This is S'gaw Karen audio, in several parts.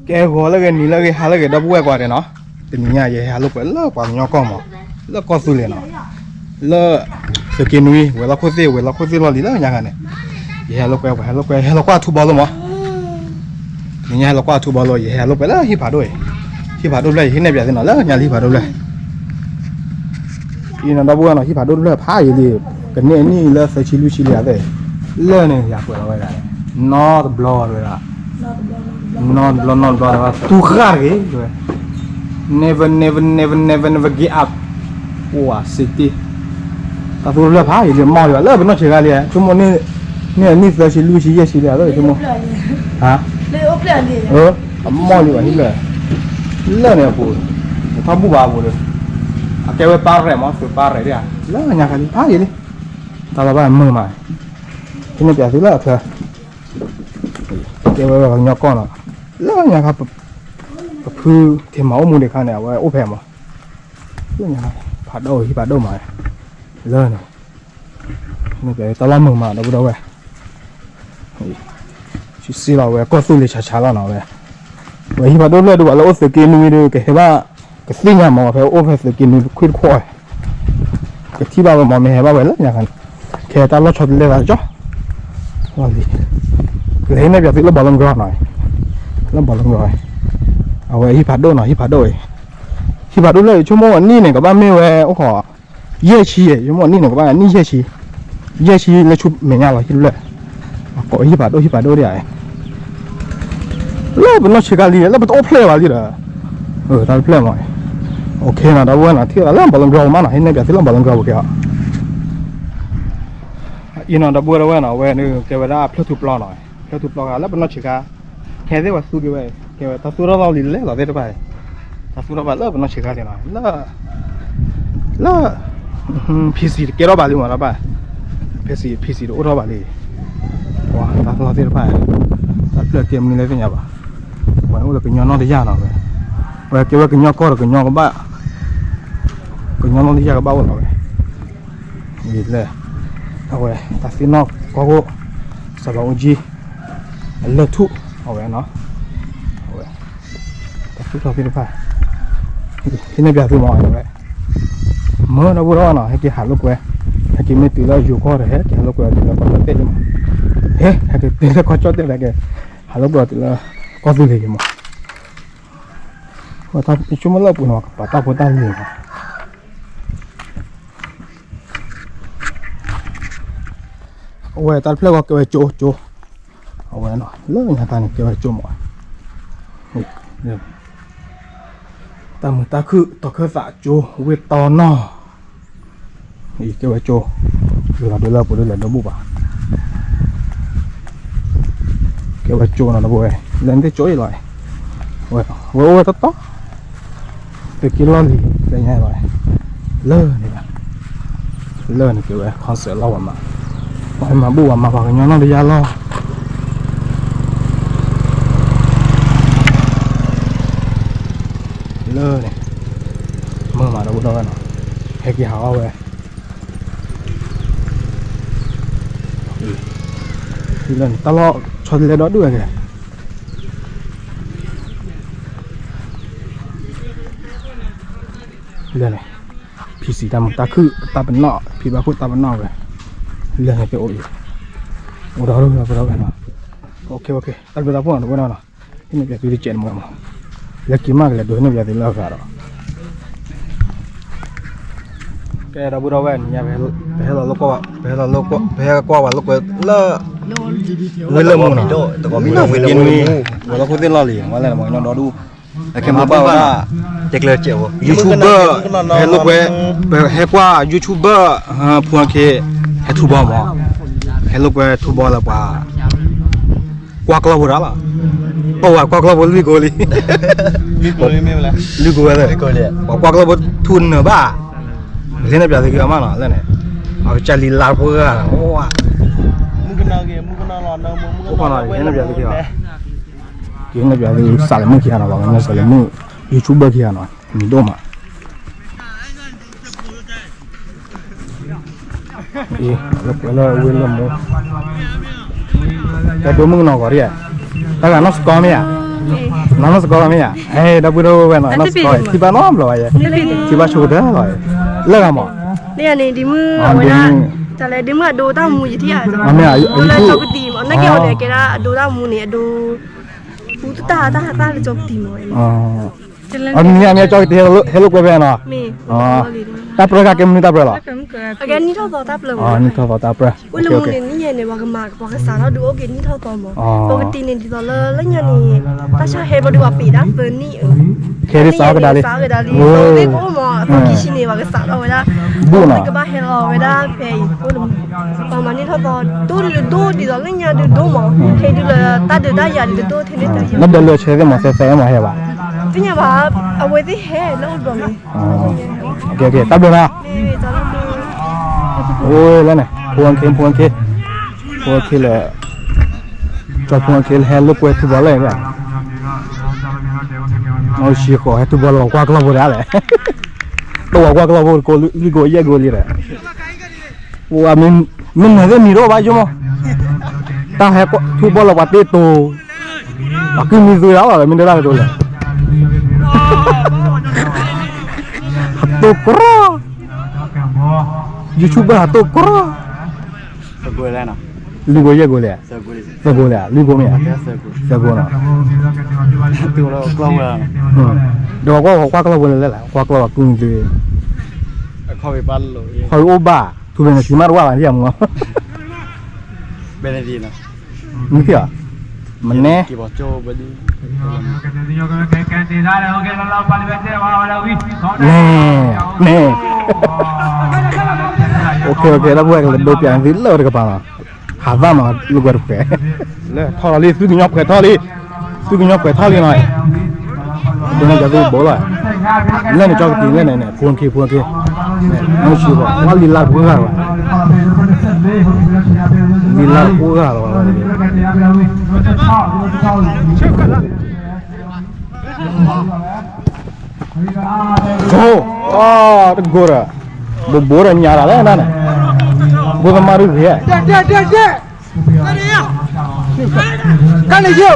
ကဲဂီၤလၢဂ့ၤ နံၤလၢဂ့ၤ ဟါလၢဂ့ၤ ဒီပုၢ်ဝဲၢ်ကိးဂၤဒဲးနီၤ, တနံၤညါယဟဲဟးလိာ်ကွဲလၢပှၤကညီကီၢ်မး, လၢကီၢ်သူလ့ၤနီၤ, လၢ သုးက့နွံ ဝဲၤလီၢ်ခိၣ်သ့ၣ် ဝဲၤလီၢ်ခိၣ်သ့ၣ်လီၢ်လံၤလၢညါခါန့ၣ်, ယဟဲလိာ်ကွဲ ပှၤဟဲလိာ်ကွဲ ဟဲလီၤကွၢ်ထူဘီလိမး, တနံၤညါဟဲလီၤကွၢ်ထူဘီလိ ယဟဲဟးလိာ်ကွဲလၢဟံၣ်ဖးဒိၣ်အံၤ, ဟံၣ်ဖးဒိၣ်တဖျၢၣ်အံၤ ဟံးန့ၢ်ပၠးသုနီၤ လၢညါလၢဟံၣ်ဖးဒိၣ်တဖျၢၣ် အံၤနီၤ ဒီပုၢ်ဝဲၢ်နီၤ ဟံၣ်ဖးဒိၣ်တဖျၢၣ်ဖးယံာ်လံ, ကန့ၢ်အနံၣ်လၢသၢဆံလွံၢ်ဆံလံဧါသ့ၣ်, လၢန့ၣ်ယကွဲးလီၤဝဲဒၣ်, နီတဘျီဝဲဒၣ်, နီတဘျီနီတဘျီ တူၢ်ဃၣ်တဂ့ၤဝဲ, never never never never never give up, အိၣ်ဝဲစ့တ့ၢ်, တၢ်သူတဖျၢၣ်ဖးယံာ်လံ မီၢ်လံဘၣ် လၢပနီၢ်ဆံးခါလံ, ဆိကမိၣ်န့ၣ် အနံၣ်သၢဆံလွံၢ်ဆံယဲၢ်ဆံလံဧါသ့ၣ် ဆိကမိၣ်, ဟါ, အမီၢ်လံဘၣ်ဟံၣ်ဖျၢၣ်, လၢန့ၣ်အပူၤ, ထီၣ်ဘူၣ်ဘၣ်အပူၤဒီး, အကဲဝဲပၢ်ရဲၣ်မး သုးပၢ်ရဲၣ်ဒၣ်, လၢညါခါလံ ဖးယံာ်လံ, တၢ်လီၤဘၣ်မုာ်မး, ဟံးန့ၢ်ပၠးသုလၢအချၢ, ကဲဝဲပှၤကညီကီၢ်နီၤ, လၢညါခါ, ပဖုထံမၤအိၣ်မူဒံးခါန့ၣ် အဝဲအိၣ်ဖဲမး, လၢညါခါ, ဖးဒိၣ်ဟံၣ်ဖးဒိၣ်မး, လၢန့ၣ်, တၢ်လီၢ်မုာ်မး ဒီပုၢ်ဒီဝဲၢ် စံးလီၤဝဲကီၢ်သူလ့ၤဆးဆးလီၤနီၤဝဲ, ဝဲဟံၣ်ဖးဒိၣ်ဖျၢၣ်ဒုး ပှၤလၢအိၣ်သုးက့နွံဒုး ကဟဲဘၣ်, ကသ့ၣ်ညါမး ဖဲအိၣ်ဖဲသုးက့နွံခွံတခွီၣ်, ကထံၣ်ဘၣ်ဝဲမး မ့ၢ်ဟဲဘၣ်ဝဲလၢညါခါန့ၣ်, ခဲတၢ်လီၢ်ဆီတလဲသးကၠီ, လီၤလံ, လဲၤဟံးန့ၢ်ပၠးသုလၢဘီလီကီနီၤ, လၢဘီလီကီ, အဝဲဟံၣ်ဖးဒိၣ်နီၤ ဟံၣ်ဖးဒိၣ်အံၤ, ဟံၣ်ဖးဒိၣ်ဖျၢၣ်အံၤ ဆိကမိၣ်အနံၣ်န့ၣ် ကဘၣ်မ့ၢ်ဝဲအိၣ်ခိး ယဲၢ်ဆံယဲၢ် ယမိၢ်နံၣ်န့ၣ် ကဘၣ်နံၣ်ယဲၢ်ဆံ, ယဲၢ်ဆံလၢဆူမဲာ်ညါလီၤ ဟံၣ်တဖျၢၣ်, အကိးဟံၣ်ဖးဒိၣ် ဟံၣ်ဖးဒိၣ်ဒ်အံၤ, လၢပနီၢ်ဆံးခါလံ လၢပတအိၣ်ဖျဲၣ်ဘၣ်လံဒီး, တၢ်တဖျၢၣ်မး, အိၣ်ခ့နီၤ ဒီပုၢ်ဝဲၢ်နီၤ ထံၣ်သးလၢဘီလီကီမးနီၤ ဟံးန့ၢ်ပၠးသုလၢဘီလီကီပူၤက့ၤအီၤ, အံၤနီၤ ဒီပုၢ်ဝဲၢ်နီၤ အဝဲန့ၣ်ကဲဝဲဒၣ်ဖျၢၣ်ထူပျီနီၤ, ဖျၢၣ်ထူပျီခါလၢပနီၢ်ဆံးခါ, ဟဲသ့ၣ်ဝဲသူက့ၤဝဲ, ကဲဝဲတၢ်သူၣ်ထီၣ်သီလံလဲၣ်လီၤသ့ၣ်တဖၣ်, တၢ်သူၣ်ထီၣ်ဘၣ်လၢပနီၢ်ဆံးခါန့ၣ်နီၤ, လၢ လၢ PC တကဲထီၣ်ဘၣ်လံမးတဘၣ်, PC, PC တအိၣ်ထီၣ်ဘၣ်လံ, ပှၤတၢ်လီၢ်သ့ၣ်တဖၣ်, တၢ်ဖျၢၣ်ကဲမနုၤလဲၣ်သ့ၣ်ညါဘၣ်, ပှၤအိၣ်လၢကညီနီၢ်တယၢ်နီၤဝဲ, ဝဲကဲဝဲကညီကီၢ်ဒီးကညီကဘၣ်, ကညီနီၢ်တယၢ်ကဘၣ်အိၣ်လီၤဝဲ, လဲၣ်, အဝဲ တၢ်သ့ၣ်နီၣ်ကီၢ်ခိၣ်, စီၤဘးအူကၠံ, အလၢၢ်ထူၣ်, အဝဲနီၤ, အဝဲ တၢ်သူၣ်ထီၣ်သ့ၣ်တဖၣ်, ဟံးန့ၢ်ပၠးသုမးဝဲ, မ့ၢ်ဒီပုၢ်ဒီဝဲၢ်နီၤ ဟဲက့ၤဟးလိာ်ကွဲ, ဟဲက့ၤမ့ၢ်တုၤလၢယိၤကီၢ်ဒီး ဟဲက့ၤဟးလိာ်ကွဲအီၤတုၤလၢကီၢ်ကၠီၣ်တဲၣ်လံမး, ဟဲ ဟဲက့ၤတုၤလၢကီၢ်ကၠီၣ်တဲၣ်ဒီး က့ၤဟးလိာ်ကွဲအီၤတုၤလၢကီၢ်သူလ့ၤလံမး, ဝဲတၢ်ဆိကမိၣ်လၢပူၤနီၤ ကပာ်တၢ်ဖိတၢ်လံၤနီၤ အဝဲတၢ်တဖျၢၣ်ဂီၤကဲဝဲကၠိ ကၠိ, အဝဲနီၤ လၢညါတၢ်န့ၣ် ကဲဝဲကၠိမး, တၢ်မုာ်တၢ်ခုၣ် တီၤခၢၣ်သးကၠိ ဝ့ၢ်တီနီၢ်, ကဲဝဲကၠိ, ယလီၤဒုးလၢပူၤဒုးလဲၤဒိးဘူၣ်ဘၣ်, ကဲဝဲကၠိနီၤ ဒီပုၢ်ဝဲၢ် လဲၤနသ့ၣ်ကၠိအံၤလီၤ, ဝဲအိၣ်ဝဲတီတီ သုးက့လီၢ်လံၤ လၢညါလီၤ, လၢန့ၣ်, လၢန့ၣ်က့ၤဝဲ concept လီၤဝဲမး, ပှၤမၤဘူၣ်ဝဲမး ပှၤကညီနီၢ်တယၢ်လီၤ, လၢန့ၣ်, မ့ၢ်မးဒီပုၢ်ဒီဝဲၢ်နီၤ, ဟဲက့ၤဟးအီၣ်ဝဲ, လၢန့ၣ် တၢ်လီၢ်ဆီတလဲဒီဒူၣ်ဝဲက့ၤ လၢန့ၣ်, ဖံစံးတၢ်မုာ်တၢ်ခုၣ်တၢ်ပနီၣ် ဖံဘၣ်ခိၣ်တၢ်ပနီၣ်ဝဲ, လၢန့ၣ်ကအိၣ်အံၤ, အိၣ်ဒီဒူၣ်လီၤ ပဒီဝဲနီၤ, တၢ်ဘျုးတၢ်ဖှိၣ်နီၤ တဝဲနီၤနီၤ, ဟံးန့ၢ်ပၠးသုတကဲးန့ၣ်မး, လၢက့ၤမးကလဲၤဒိးဟံးန့ၢ်ပၠးသုလၢအဂၤဒီး ကဲဒီပုၢ်ဒီဝဲၢ် နံၤညါ ပဟဲလီၤလိာ်ကွၢ်, ပဟဲလီၤလိာ်ကွၢ်, ပဟဲကွၢ်ဝဲလိာ်ကွဲလၢ ဝ့ၢ်လၢမူနီၤ, ဝ့ၢ်လၢမူ, ဝ့ၢ်လၢမူ, ဝဲလီၢ်ခိၣ်သ့ၣ်လီၢ်လံၤ ဝဲလဲၣ်မး ကညီဒီဒူၣ်, အခဲမၤဘၣ်ဝဲဒၣ်, တကျဲးစဲး, YouTube, ဟဲလိာ်ကွဲ, ပဟဲကွၢ် YouTube, ဖူအခဲ, ဟဲထူဘီမး, ဟဲလိာ်ကွဲထူဘီလၢပှၤ ကွၢ်ကျီၢ်ဖိတၢ်လီၤ, ပဝဲကွၢ်ကျီၢ်ဖိလွံၢ်ကိလံ, လွံၢ်ကိဝဲ, ပှၤကွၢ်ကျီၢ်ဖိထူနၢၤဘၣ်, ဟံးန့ၢ်ပၠးသုက့ၤအီၤမးနီၤ လၢန့ၣ်, အကစၢ်လံၤလါဖိဂၤ, အိၣ်နီၤ ဟံးန့ၢ်ပၠးသုက့ၤအီၤ, က့ၤဟံးန့ၢ်ပၠးသု စးလၢမုၣ်ခံဂၤနီၤ ပှၤကညီစးလၢမုၣ်, YouTuber ခံဂၤနီၤ မံၤဒိၣ်မး အံၤ လၢပှဲၤလၢဝ့ၢ်လၢမူ, ကဲဒိမုၣ်ကနီၤဂီၤဒ်ဧါ, တၢ်ဂၤနီၢ်စကီမ့ၢ်ဧါ, နီၢ်နီၢ်စကီမ့ၢ်ဧါ, ဟဲ ဒီပုၢ်ဒီဝဲၢ်နီၤ နီၢ်စကီ ထံၣ်ဘၣ်နီတဘျီဘၣ်ယဲ, ထံၣ်ဘၣ်ဆိကတၢၢ်လီၤ, လၢဂၤမး, န့ၣ်န့ၣ် ဒ်မုၣ်အဝဲဒၣ်, တၢ်လဲၤဒ်မုၣ်အဒိတၢ်မူယထံၣ်ဧါ, လၢကၠီကတံၤမး နာ်က့အီၤန့ၣ် ကဲဒၣ်အဒိတၢ်မူန့ၣ် အဒိ, ပူတတၢ်တၢ်တၢ်လၢကၠီကတံၤမး, အမ့ၢ်အမ့ၢ်ကၠီကတံၤဟဲလိာ်ကွဲဖဲနီၤ, တၢ်ပြၢကဲမနုၤတၢ်ပြၢလီၤ, နံၣ်ထီၣ်သီတၢ်ပြၢ, နံၣ်ထီၣ်သီတၢ်ပြၢ, ဝ့ၢ်လၢမူန့ၣ် နံၣ်ယဲန့ၣ် ပှၤကမၤပှၤကစးထီၣ်ဒုးအိၣ်က့ၤနံၣ်ထီၣ်သီမး, ကၠီကတံၤန့ၣ် ဒ်သိးလၢလၢညါန့ၣ်, တၢ်ဆါဟဲဘျီဒုးပှၤပ့ၤဒၣ်သၢနံၣ်, ခဲဒ်စးကဒါလံ, စးကဒါလံ, သီသ့ၣ်ကအိၣ်မး အသီခံဆံန့ၣ် ပှၤကစးထီၣ်ဝဲဒၣ်, ဘၣ်န့ၣ်ကဘၣ်ဟဲလီၤဝဲဒၣ်ဖဲအံၤ, ပှၤမၤနံၣ်ထီၣ်သီ, ဒိၣ်ဒုးဒိၣ်ဒ်သိးလၢညါဒုးဒိၣ်မး, ခဲဒုးလၢတၢ်ဒုးတၢ်ယၤဒုးတဒိၣ်ထဲန့ၣ်တယၤ, နဒၢးလၢဆဲးသ့ၣ်မး သဲသဲမးဟဲဘၣ်, သ့ၣ်ညါဘၣ်, အဝဲသ့ၣ်ဟဲလၢအိၣ်ဘျီန့ၣ်, တၢ်ဘျုးနီၤ, အိၣ်လၢန့ၣ် ဖိဝဲခ့ ဖိဝဲခ့, ဖိဝဲခ့လၢ ကၠီဖိဝဲခ့လၢဟဲလိာ်ကွဲထူဘီလၢ, အဝဲဃီဟဲထူဘီလၢပှၤကွၢ်ကျီၢ်ဖိဒၣ်လဲၣ်, တဝဲကွၢ်ကျီၢ်ဖိကိးလွံၢ်ကိးယဲၢ်ကိးလံဒီး, မ့ၢ်နၢၤသ့ၣ်မံၤတအိၣ်ဘၣ်ယိမး, တၢ်ဟဲထူဘီလၢပှၤတ့တိၤ, ပှၤကုၢ်မံၤသုးဒၣ်လီၤ မ့ၢ်တဒၣ်ကတိၤလဲၣ်, တိၤကြီ, YouTube ဘၣ်တိၤကြီ, လွံၢ်ကိးယဲၢ်ကိးလံ, သၢကိးလံ, လွံၢ်ကိးမ့ၢ်ဧါ, သၢကိးနီၤ, ဒီးကွၢ်ကွၢ်ကျီၢ်ဖိလၢလဲၣ်, ကွၢ်ကျီၢ်ပှၤကုၢ်မံၤသုး, ခီၣ်အိၣ်ဘၣ်, ထူဘဲန့ၣ် သံမးတဝၢ်ဘၣ် ယမူ, မ့ၢ်သ့ၣ်ဧါ, မနဲ, န့ၣ်, န့ၣ်, တၢ်ပဝဲကလဲၤဒိပျးသုလၢတကပၤလီၤ, ဟးသၣ်မးလိာ်ကွဲတခွဲး, လၢထီၣ်လီၤလံ သုကညီခွဲးထီၣ်လံ, သုကညီခွဲးထီၣ်လံနီၤ, ဒ်န့ၣ်ကၠီသုဘိလီၤ, လၢန့ၣ်ကၠီကတံၤလၢန့ၣ်န့ၣ် ဖိဝဲခ့ ဖိဝဲခ့, မ့ၢ်ဆံးဘၣ် ဝဲလံလါတဖိဂၤလီၤ, လံလါတဖိဂၤလီၤ, တကိးဒီး, ဘိးဘိးဒီးညါတၢ်လဲၣ်န့ၣ်, ဘိးသမါဒုဂ့ၤ, ကန့ၣ်ယိ,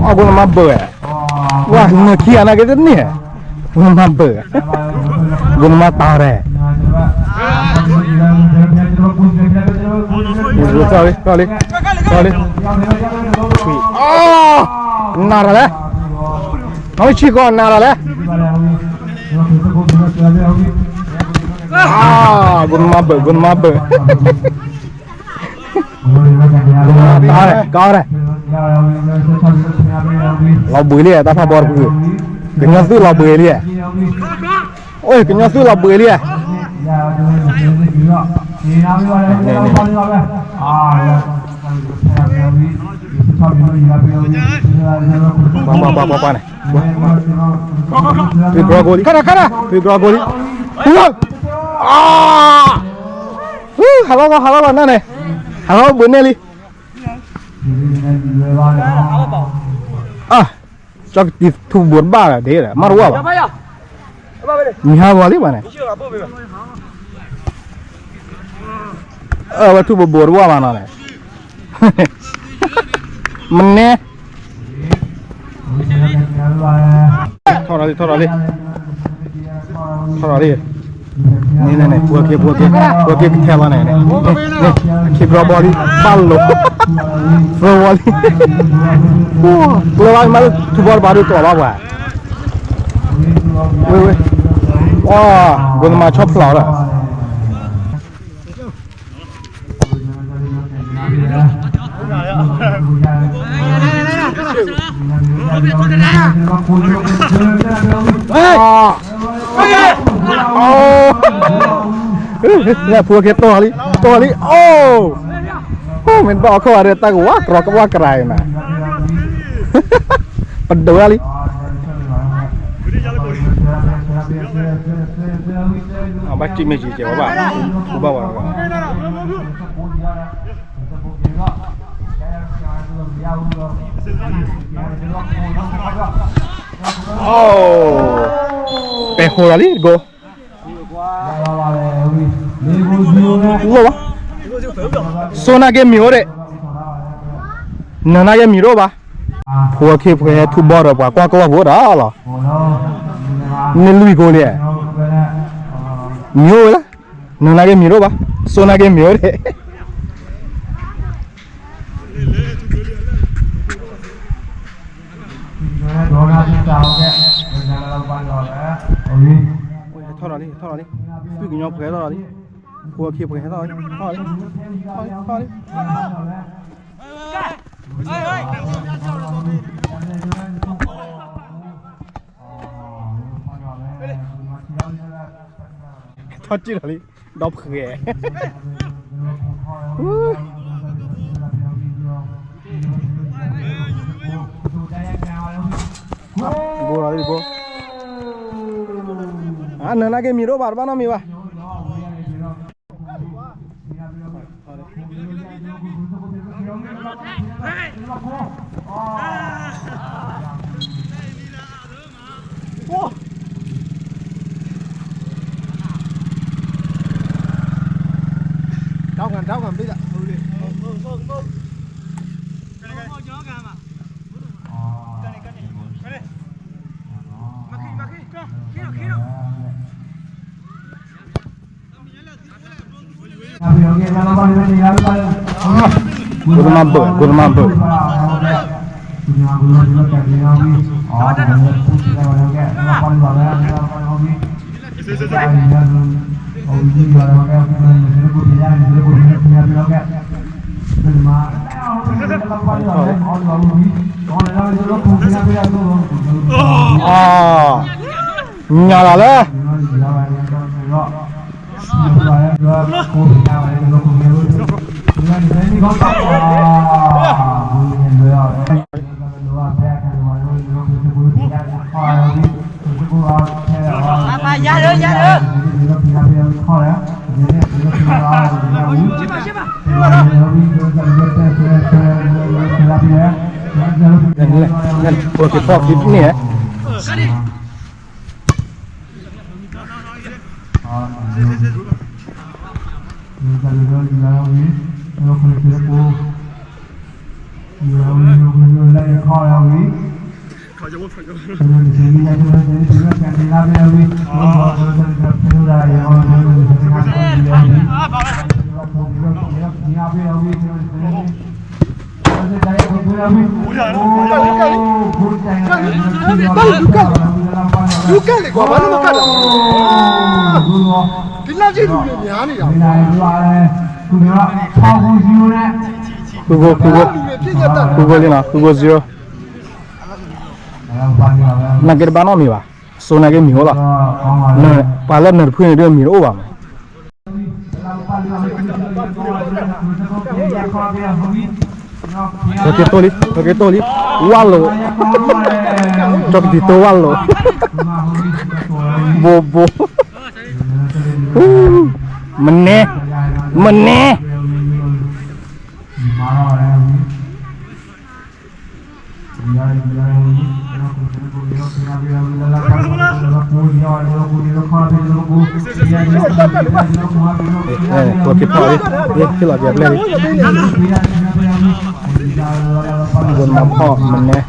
အဂိၢ်နမၤဘၢၣ်, ဝဲနခံဂၤနာ်က့တန့ၢ်, ဂိၢ်နမၤဘၢၣ်, ဂိၢ်နမၤတၢ်ရဲၣ်, ထီၣ်လံ, ထီၣ်လံ, ထီၣ်လံ, နၤတၢ်လဲၣ်, နဆံးကီးနၤတၢ်လဲၣ်, ဂိၢ်နမၤဘၢၣ်, ဂိၢ်နမၤဘၢၣ်, ကီးရဲၣ်, လီၤဘှံးလံ တၢ်ဖးဘီတဖု, ကညီသုးလီၤဘှံးလံ, အိ ကညီသုးလီၤဘှံးလံ, န့ၣ်, သုးကြီကိလံ, ခါခါ, သုးကြီကိလံ, ဟးလီၤလီၤ ဟးလီၤလီၤ နန့ၣ်, ဟးလီၤဘှံးန့ၢ်လံ, ကၠီကတံၤထူဘိးတဘၣ်လၢၤ ဒ်လဲၣ် မၤတဝၢ်ဘၣ်, မံၤဟးဂီၤလံဘၣ်န့ၣ်, အဝဲထူဘိးဘိးတဝၢ်ဘၣ်နီၤန့ၣ်, မနဲ, ထီၣ်လီၤလံ ထီၣ်လီၤလံ, ထီၣ်လီၤလံ, န့ၣ်န့ၣ် ဖိဝဲခ့ ဖိဝဲခ့ ဖိဝဲခ့ကထဲလီၤန့ၣ်, န့ၣ် အခံဘျီဘီလံ ဘၣ်လိာ်, သၢဝီလံ, ကျၢၤဘၣ်မးလၢထူဘီတဘၣ်ဒုးကျီၢ်ဘၣ်ပှၤ, ဝ့ၢ်ဝ့ၢ်, အီ ဂိၢ်နမၤဆီဖျိးဒီး ဖိဝဲခ့ တီၢ်လံ တီၢ်လံ အိၣ်, မ့ၢ်ဘၣ်အခီၣ်ဒီး တၢ်ကဝါကြီကဝါကြီနၤ, ပဒိးလံ, အဘၣ်စံးမ့ၢ်စံးကဲဝဲဘၣ်, ဘၣ်ဝဲ, အိၣ်, ပဲာ်ဃိလီၤလံတကိး, လိၣ်ဘၣ်, စိနာ်က့မံၤအိၣ်ဒံး, နနာ်က့မံၤတအိၣ်ဘၣ်, ဖိဝဲခ့ဖိဟဲထူဘီၣ်ဒီးပှၤကွၢ်ကီၢ်ဘၣ်ဖိဒီးလီၤ, မ့ၢ်လွံၢ်ကိလံ, မံၤအိၣ်ဝဲလၢ, နနာ်က့မံၤတအိၣ်ဘၣ်, စိနာ်က့မံၤအိၣ်ဒံး ထီၣ်လီၤလံ, ထီၣ်လီၤလံ, သုကညီဖိဟဲထီၣ်လီၤလံ, ဖိဝဲခ့ဖိဟဲထီၣ်လီၤလံ, ထီၣ်လီၤလံ, ထီၣ်လီၤလံ, ထီၣ်လီၤလံ, ထီၣ်ကံၣ်လီၤလံ, ဒီဖှဲး, ဘိလီၤလံဘိ, နနာ်က့မံၤတအိၣ်ဘၣ် တဘၣ်နီတမံၤဘၣ်. Good number, good number. Ɔ, ညၣ်လီၤလၢ ပက့ၤဖီၣ်ဖံးန့ၣ် ဃုဂိၢ် ဃုဂိၢ်, ဃုဂိၢ်လံနီၤ, ဃုဂိၢ် zero. နာ်က့တဘၣ်နီတမံၤဘၣ်, စိနာ်က့မံၤအိၣ်လီၤ, ပှၤလၢနၢၤတဖုန့ၣ်ဒ်မံၤတအိၣ်ဘၣ်မး. ကတိၢ်လံ, ကတိၢ်လံ, ဝါလိာ်, ကတိၢ်ဝါလိာ်, ဘိဘိ, မနဲ, မနဲ. ပက့ၤဖီၣ်လံ, ဟ့ၣ်လီၤက့ၤပျဲၢ်လံ, ဂိၢ်မၤဖီၣ်မနဲ.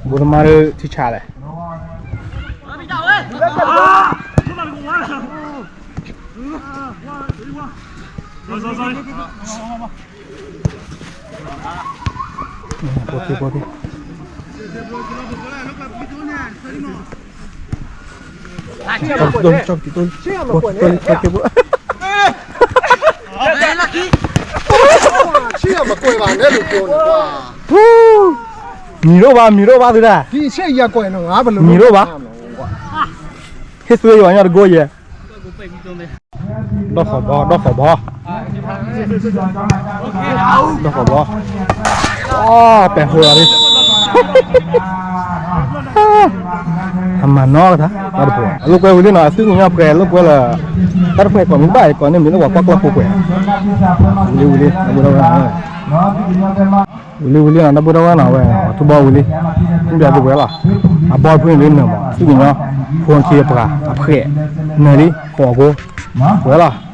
ဘူးတမါဒုးထံဆးလဲၣ်. မံၤဒိၣ်ဘၣ် မံၤဒိၣ်ဘၣ်သုဒၣ်, မံၤဒိၣ်ဘၣ်, ဟ့ၣ်သွဲယွၤညီတကိးယဲၢ်, ဒီၣ်ဃီၤဘီ ဒီၣ်ဃီၤဘီ, ဒီၣ်ဃီၤဘီ, အိ ပဲာ်ဟိလီၤလံ, အမၤနီၢ်ကထါ တၢ်တဖှဲး အလိာ်ကွဲဝံၤလံနီၤ, အသူၣ်ကညီၤဖှဲးလိာ်ကွဲလၢ တၢ်တဖှဲးကိးမံၤဘၣ်အံၤ ကိးန့ၢ်မံၤလၢပှၤကွၢ်ကျီၢ်ဖိကွဲး, ဝံၤလံဝံၤလံ တၢ်ဘိၣ်တၢ်ဝဲၢ်နီၤဝဲ, ဝံၤလံဝံၤလံနီၤ တၢ်ဘိၣ်တၢ်ဝဲၢ်နီၤဝဲ ထူဘီဝံၤလံ, မ့ၢ်ဘၣ်ပှဲၤပှဲၤလီၤ, အဘီဖုန့ၣ်လၢနၢၤမး အသူၣ်ကညီၤ ဖိခံအပှၤအဖှဲး နၢၤလံ ကိးအကိ, ပှဲၤလီၤ